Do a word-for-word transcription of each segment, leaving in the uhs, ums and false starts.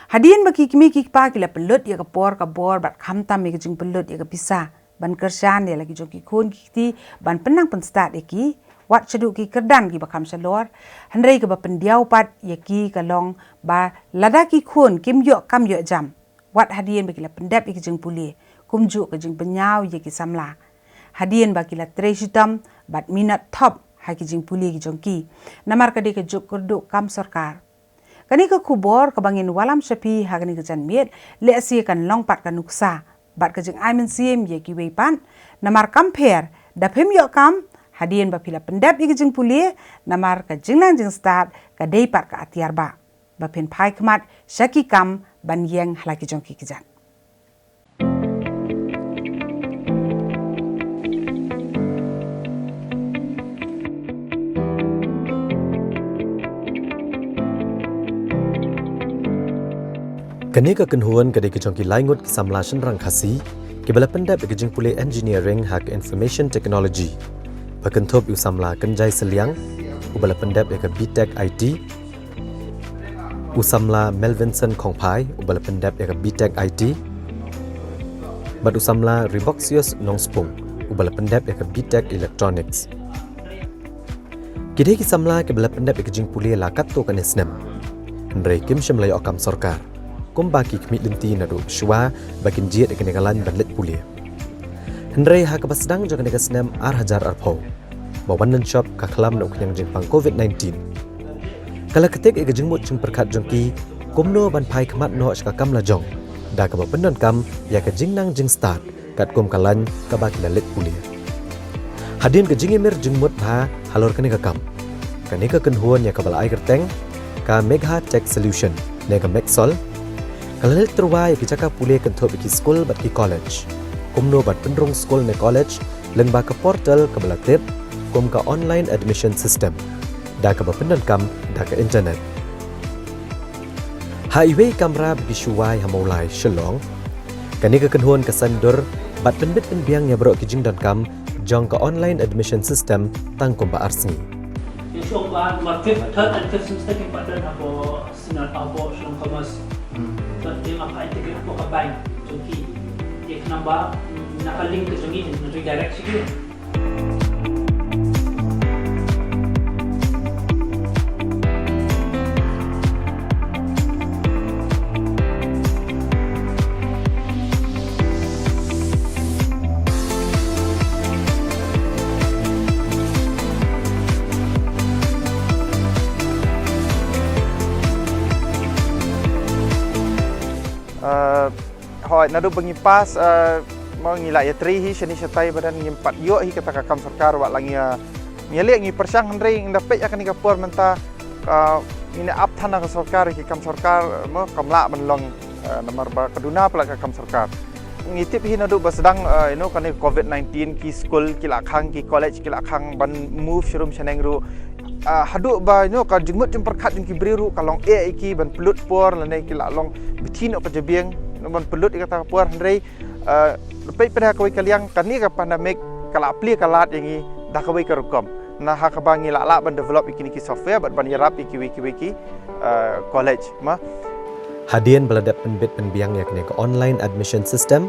Hadien ba ki kmie ki kpa ki la pynlut ïa ka por ka bor bad khamtam ïa ka jingpynlut ïa ka pisa ban kyrshan ïa la ki jong ki khun ki kti ban pynnang pynstad ïa ki, wat shaduh ki kyrdan kiba kham shalor, hynrei kaba pyndiaw pat ïa ki ka long ba lada ki khun kim ïoh kam ïoh jam, wat hadien ba ki la pyndep ïa ka jingpule, kumjuh ka jingpynïaw ïa ki samla hadien ba ki la trei shitom bad minot thop ha ki jingpule ki jong ki, namar ka dei ka juk kyrduh kam sorkar. Kane ka khubor kaba ngin wallam sha phi ha kane ka janmiet, lehse kan long pat ka nuksa bad ka jingai mynsiem ïa kiwei pat, namar kam pher da phim ïoh kam hadien ba phi la pyndep ïa ka jingpule, namar ka jingnang jingstad ka dei pat ka atiar ba ba phin phai khmat sha ki kam ban ïeng ha la ki jong ki kjat. Kane ka kynhun ka dei ka jong ki lai ngut ki samla shynrang Khasi kiba la pyndep ïa ka jingpule engineering ha ka information technology. Ba kynthup ïa u samla Kynjai Sylliang uba la pyndep ïa ka B Tech I T, u samla Melvinson Khongphai uba la pyndep ïa ka B Tech I T, bad u samla Riboxius Nongspung uba la pyndep ïa ka B Tech Electronics. Ki dei ki samla kiba la pyndep ïa ka jingpule la katto katne snem, hynrei kim shym la ïoh kam sorkar kumba ki khmih lynti naduh shuwa ba kin jied ïa kane ka lain ban leit pule. Hynrei ha kaba sdang jong kane ka snem ar hajar arphew, ba wan nang shop ka khlam na u khñiang jingpang covid nineteen, ka la ktik ïa ka jingmut jingpyrkhat jong ki kumno ban phai khmat noh sha ka kam la jong da kaba pyndonkam ïa ka jingnang jingstad katkum ka lain kaba ki la leit pule. Hadien ka jingïamir jingmut bha halor kane ka kam, kane ka kynhun ïa kaba la ai kyrteng ka Megha Tech Solution ne ka Megsol, ka la leit tyrwa ïa ki jaka pule kynthup ïa ki skul bad ki college, kumno ban pynrung skul ne college lyngba ka portal kaba la tip kum ka online admission system da kaba pyndonkam da ka internet. Ha iwei i kamra ba ki shu wai ha Mawlai, Shillong, kane ka kynhun ka saiñdur bad pynbit pynbiang ïa baroh ki jingdonkam jong ka online admission system tang kumba ar sngi. Ïa shong ba number fifth, third and fifth semester kim pat don hapoh Senior, hapoh Shillong Commerce. Hmm. But ïa nga pat integrate hapoh ka bank jong ki. Ïa ka number na ka link ka jong ngi, redirect sha ki. Ah, hooid, naduh ba ngi pass, ah, mo ngi la ïatrei hi shane shatai, ba don ngim pat ïoh hi kata ka kam sorkar, wat la ngi, ah, ngi leh ngi pyrshang, hynrei ngi da peit ïa kane ka por mynta, ah, ngi ap than ha ka sorkar, ki kam sorkar, mo kam lah ban long, ah, namar ba ka duna palat ka kam sorkar. Ngi tip hi naduh ba sdang, ah, you know, kane covid nineteen, ki skul ki la khang, ki college ki la khang ban move sharum shaneng ruh. Ah, haduh ba, you know, ka jingmut jingpyrkhat jong ki briew ruh ka long eh ïa ki ban pynlut por, lane ki la long bithi noh ka jabieng, you know, ban pynlut ïa kata ka por, hynrei, ah, peit pat ha kawei ka liang, kane ka pandemic ka la plie ka lad ïa ngi da kawei ka rukom. Na ha kaba ngi la lah ban develop ïa kine ki software bad ban ïarap ïa kiwei kiwei ki, ah, college, mo. Hadien ba la dep pynbit pynbiang ïa kane ka online admission system,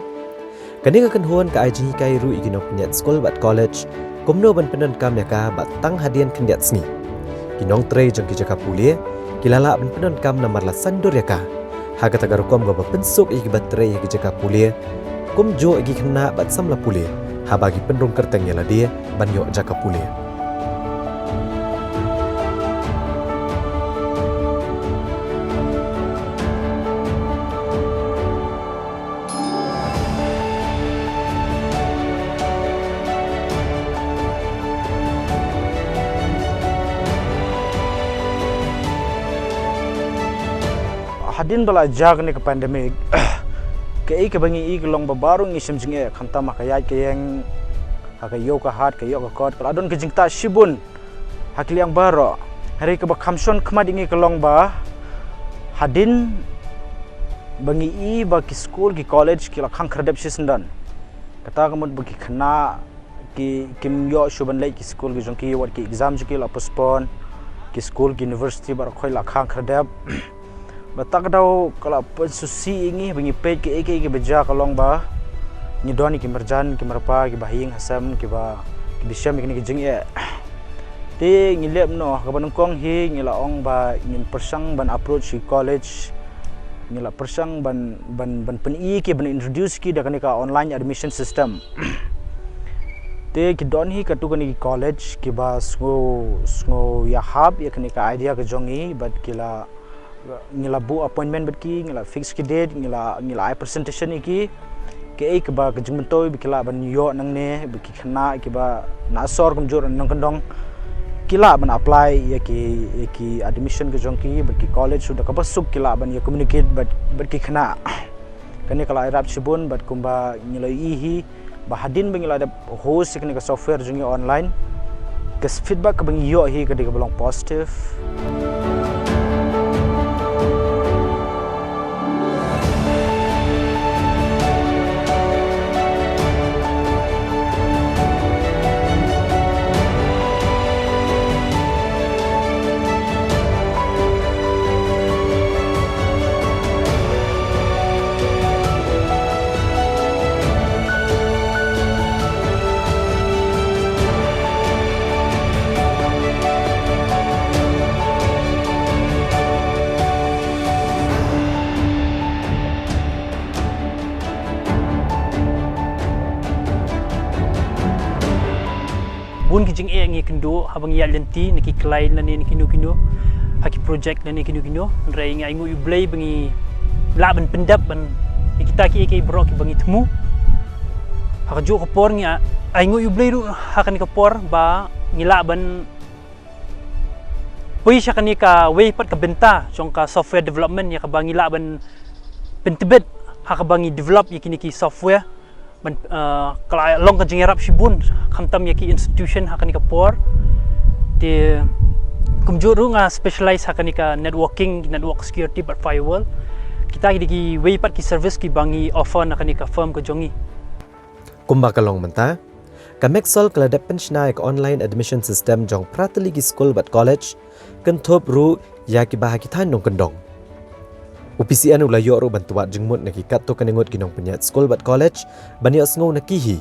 kane ka kynhun ka ai jinghikai ruh ïa ki nongpynïaid skul bad college kumno ban pyndonkam ïa ka, bad tang hadien khyndiat sngi, ki nongtrei jong ki jaka pule ki la lah ban pyndonkam namar la saiñdur ïa ka ha kata ka rukom kaba pynsuk ïa kiba trei ha ki jaka pule, kumjuh ïa ki khynnah bad samla pule haba ki pynrung kyrteng ïa lade ban ïoh jaka pule. Hadien ba la jia kane ka pandemic, kaei kaba ngi i ka long ba baroh ngi shem jingeh, khamtam ha ka ïaid ka ïeng, ha ka ïew ka hat, ka ïoh ka kot, ka la don ka jingktah shibun ha ki liang baroh. Hynrei kaba kham shon khmat ïa ngi ka long ba hadien ba ngi i ba ki skul ki college ki la khang khyrdep shisyndon, kata ka mut ba ki khynnah ki kim ïoh shuh ban leit ki skul ki jong ki, wat ki exam jong ki la postpone, ki skul ki university baroh khoit la khang khyrdep. Ba ta ka daw ka la pynsngewsih ïa ngi ba ngi peit kiei kiei kiba jia, ka long ba ngi don ïa ki marjan ki marpa kiba ha ïing ha sem kiba, kiba shem ïa kine ki jingeh. Te ngi leh kumno? Kaba nyngkong hi ngi la ong ba ngin pyrshang ban approach ki college, ngi la pyrshang ban, ban, ban pyni ki, ban introduce ki da kane ka online admission system. Te ki don hi katto katne ki college kiba sngew, sngew ïahap ïa kane ka idea ka jong ngi, bad ki la, ngi la buh appointment bad ki, ngi la fix ki date, ngi la, ngi la ai presentation ïa ki. Kiei kiba ka jingmyntoi ba ki lah ban ïoh nangne, ba ki khynnah kiba na sor kumjuh na nongkyndong ki lah ban apply ïa ki, ïa ki admission ka jong ki, bad ki college ruh da kaba suk ki lah ban ïa communicate bad, bad ki khynnah. Kane ka la ïarap shibun, bad kumba ngi la ïohi hi, ba hadien ba ngi la dep host ïa kane ka software jong ngi online, ka feedback kaba ngi ïoh hi ka dei kaba long positive. Bun ki jingeh ngi kynduh haba ngi ïaid lynti na ki client lane na kino kino, ha ki project lane kino kino. Hynrei ngi ainguh ïa U Blei ba ngi lah ban pyndep ban ïa kita kiei kiei baroh kiba ngi thmu. Ha kajuh ka por ngi ainguh ïa U Blei ruh ha kane ka por ba ngi lah ban poi sha kane kawei pat ka bynta jong ka software development, ïa kaba ngi lah ban pyntbit ha kaba ngi develop ïa kine ki software. Ban, uh, ka la long ka jingïarap shibun khamtam ïa ki institution ha kane ka por. Te kumjuh ruh nga specialize ha kane ka networking, network security bad firewall. Kita ki dei kiwei pat ki service kiba ngi offer na kane ka firm ka jong ngi. Kumba ka long mynta, ka MEXOL ka la dep pynshna ïa ka online admission system jong prateli ki skul bad college, kynthup ruh ïa kiba ha ki thaiñ nongkyndong. U P C N u la ïoh ruh ban tuat jingmut na ki katto katne ngut ki nongpynïaid skul bad college ban ïohsngew na ki hi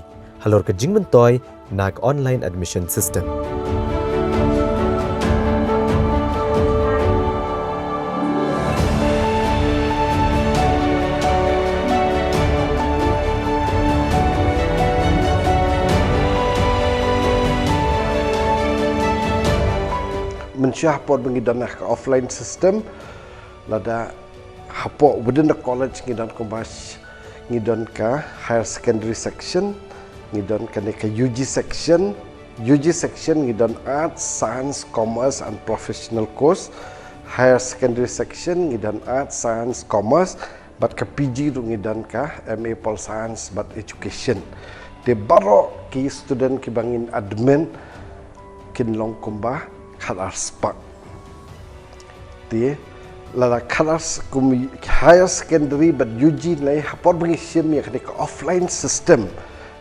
halor ka jingmyntoi na ka online admission system. Mynshuwa hapoh ba ngi don ha ka offline system, lada hapoh within the college ngi don kumba sh-, ngi don ka higher secondary section, ngi don kane ka U G section, U G section ngi don arts, science, commerce and professional course. Higher secondary section ngi don arts, science, commerce, bad ka P G ruh ngi don ka M A Pol Science bad education. Te baroh ki student kiba ngin admit kin long kumba khatar spah. Te lada khatar s-, kum higher secondary bad U G lei, hapoh ba ngi shim ïa kane ka offline system,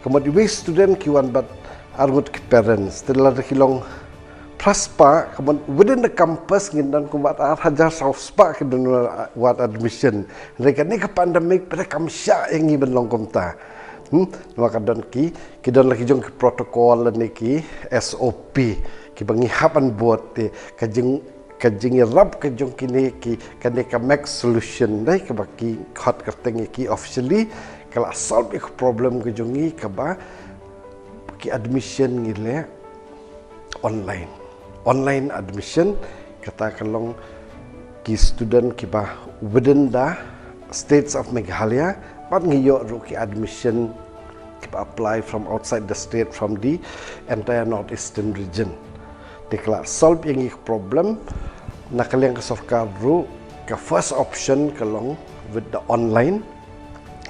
ka mut iwei student ki wan bad arngut ki parents. Te lada ki long phra spah, ka mut within the campus ngin don kumba ar hajar saw spah ki don wad admission. Hynrei kane ka pandemic pat kam shah ïa ngi ban long kumta. Hmm, namar ka don ki, ki don la ki jong ki protocol lane ki S O P kiba ngi hap ban bud. Te ka jing, ka jingïarap ka jong kine ki, kane ka MEXOL solution dei kaba ki khot kyrteng ïa ki officially, ka la solve ïa ka problem ka jong ngi kaba ki admission ngi leh online. Online admission, kata ka long ki student kiba within the states of Meghalaya, bad ngi ïoh ruh ki admission kiba apply from outside the state, from the entire North Eastern region. Te ka la solve ïa ngi ka problem. Na ka liang ka sorkar ruh, ka first option ka long with the online.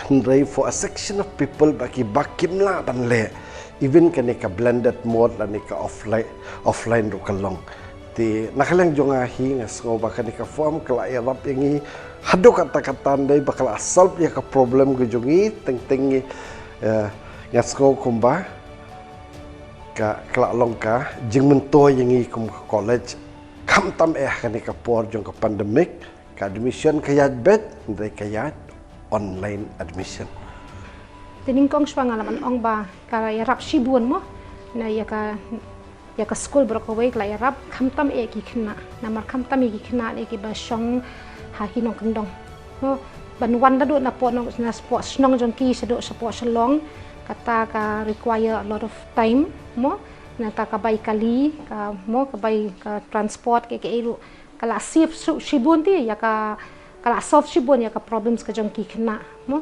Hynrei for a section of people ba ki, ba kim lah ban leh, even kane ka blended mode lane ka offline, offline ruh ka long. Te na ka liang jong nga hi, nga sngew ba kane ka form ka la ïarap ïa ngi haduh katta katta, dei ba ka la solve ïa ka problem ka jong ngi. Teng teng ngi, eh, nga sngew kumba ka, ka la long ka jingmyntoi ïa ngi kum ka college, khamtam eh ha kane ka por jong ka pandemic. Ka admission ka ïaid beit, hynrei ka ïaid online admission. Te nyngkong shuwa nga la ban ong ba ka ïarap shibun mo na ïa ka ïa ka skul baroh kawei ka la ïarap khamtam ïa ki khynnah. Namar khamtam ïa ki khynnah ïa kiba shong ha ki nongkyndong. Mo ban wan naduh na pdeng na shapoh shnong jong ki shaduh shapoh Shillong, kata ka require a lot of time mo, nangta ka bai kali, ka mo ka bai ka transport, ka ka iru ka la save shibun te ïa ka, ka la solve shibun ïa ka problems ka jong ki khynnah mo.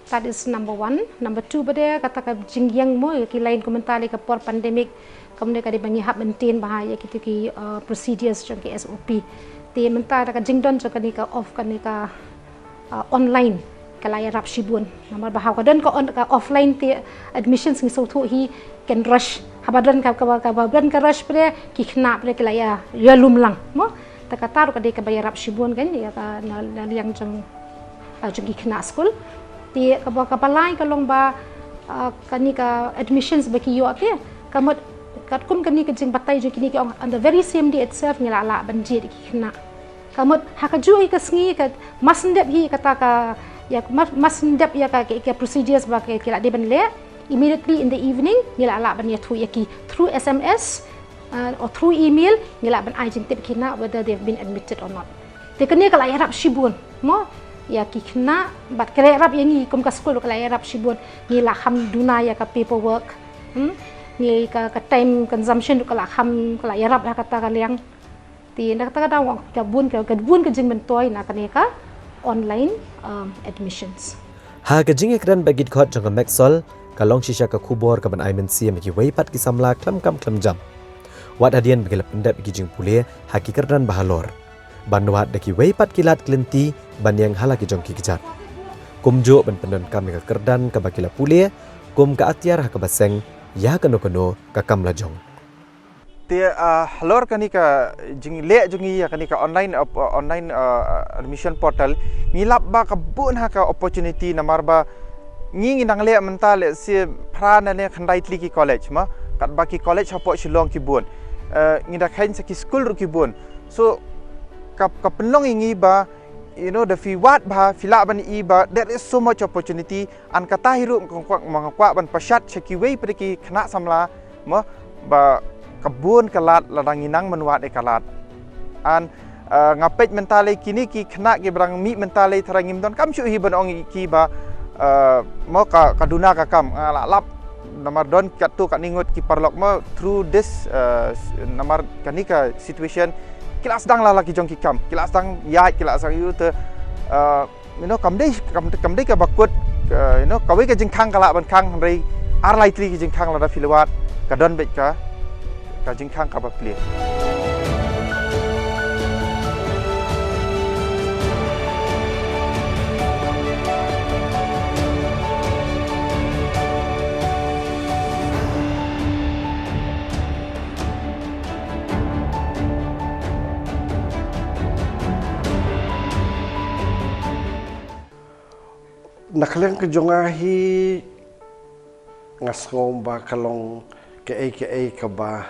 That is number one. Number two, ba dei kata ka jingïeng mo ïa ki line kumta ïa ka por pandemic, kumne ka dei ba ngi hap maintain bha ïa kito ki, uh, procedures jong ki S O P. Te mynta da ka jingdon jong kane ka off, kane ka, uh, online, ka la ïarap shibun. Namar ba haba ka don ka on, ka offline te admissions ngi sngewthuh hi kan rush. Haba don ka, ka, ka, ba don ka rush pat ki khynnah pat ki la ïa, ïalum lang mo. Te kata ruh ka dei kaba ïarap shibun kan ïa ka na, na liang jong, uh, jong ki khynnah skul. Te kaba, kaba lai ka long ba, uh, kane ka admissions ba ki ïoh te ka mut katkum kane ka jingbatai jong kine ki ong, on the very same day itself ngi la lah ban jied ïa ki khynnah. Ka mut ha kajuh hi ka sngi ka must dep hi kata ka ïa must, must dep ïa ka, ka, ka procedures ba ki, ki la dei ban leh. Immediately in the evening ngi la lah ban ïathuh ïa ki through S M S, uh, or through email, ngi lah ban ai jingtip ïa ki khynnah whether they have been admitted or not. Te kane ka la ïarap shibun mo ïa ki khynnah, bad ka la ïarap ïa ngi kum ka skul ka la ïarap shibun. Ngi la kham duna ïa ka paperwork. Hmm? Ngi ka, ka time consumption ka la kham, ka la ïarap ha kata ka liang. Te na kata ka daw ka bun ka, ka bun ka jingmyntoi na kane ka online, um, admissions. Ha ka jingïakren bad ki dkhot jong ka MEXOL, ka long shisha ka khubor kaban ai mynsiem ïa kiwei pat ki samla khlem kam khlem jam. Wat hadien ba ki la pyndep ïa ki jingpule ha ki kyrdan ba halor, ban wad da kiwei pat ki lad ki lynti ban ïeng ha la ki jong ki kjat. Kumjuh ban pyndonkam ïa ka kyrdan kaba ki la pule kum ka atiar ha kaba seng ïa kano kano ka kam la jong. Te, ah, halor kane ka jingleh jong ngi ïa kane ka online, ah, online, ah, admission portal, ngi lap ba ka bun ha ka opportunity, namar ba ngi, ngi dang leh mynta leh shi phra ne khyndai tylli ki college mo, katba ki college hapoh Shillong ki bun. Eh, ngi da kheiñ sa ki skul ruh ki bun. So ka, ka pynlong ïa ngi ba, you know, da phi wad ba phi lah ban i ba there is so much opportunity. An kata hi ruh nga kwah, nga kwah ban pashat sha kiwei pat ki khynnah samla mo, ba ka bun ka lad lada ngi nang mynwad ïa ka lad. An, eh, nga peit mynta lei kine ki khynnah kiba dang mih mynta lei, tharai ngim donkam shuh hi ban ong ïa ki ba, eh, mo ka, ka duna ka kam, nga la lap namar don katto katne ngut ki paralok mo through this, eh, namar kane ka situation ki la sdang la la ki jong ki kam, ki la sdang ïaid, ki la sdang ïoh te, eh, you know, kam dei, kam, kam dei kaba kut, uh, you know, kawei ka jingkhang ka lah ban khang, hynrei ar lai tylli ki jingkhang lada phi la wad, ka don beit ka, ka jingkhang kaba plie. Na ka liang ka jong nga hi, nga sngew ba ka long kaei kaei kaba,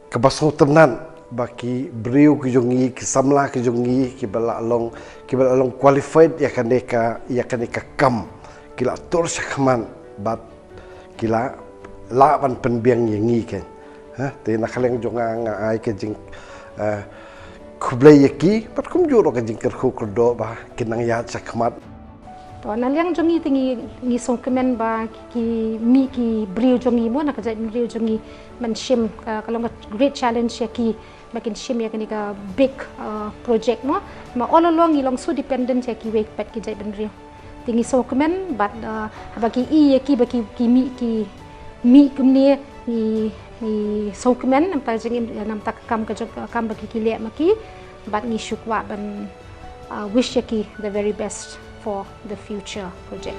kaba sngewtynnat ba ki briew ki jong ngi, ki samla ki jong ngi, kiba la long, kiba la long qualified ïa kane ka, ïa kane ka kam, ki la tur shakhmat bad ki la lah ban pynbiang ïa ngi kein. Ha, te na ka liang jong nga nga ai ka jing, eh, khublei ïa ki, bad kumjuh ruh ka jingkyrkhu kyrdoh ba kin nang ïaid shakhmat. To na liang jong ngi te ngi, ngi sngewkmen ba ki mih ki briew jong ngi mo, na ka jaitbynriew jong ngi, ban shim, ka, ka long ka great challenge ïa ki ba kin shim ïa kane ka big, uh, project mo. Ma all along ngi long so dependent ïa kiwei pat ki jaitbynriew. Te ngi sngewkmen bad, uh, haba ki i ïa ki ba ki, ki mih, ki mih kumne, ngi, ngi sngewkmen namar ka jingim, namar ka kam ka jong, kam ba ki, ki leh ma ki, bad ngi shu kwah ban, uh, wish ïa ki the very best for the future project.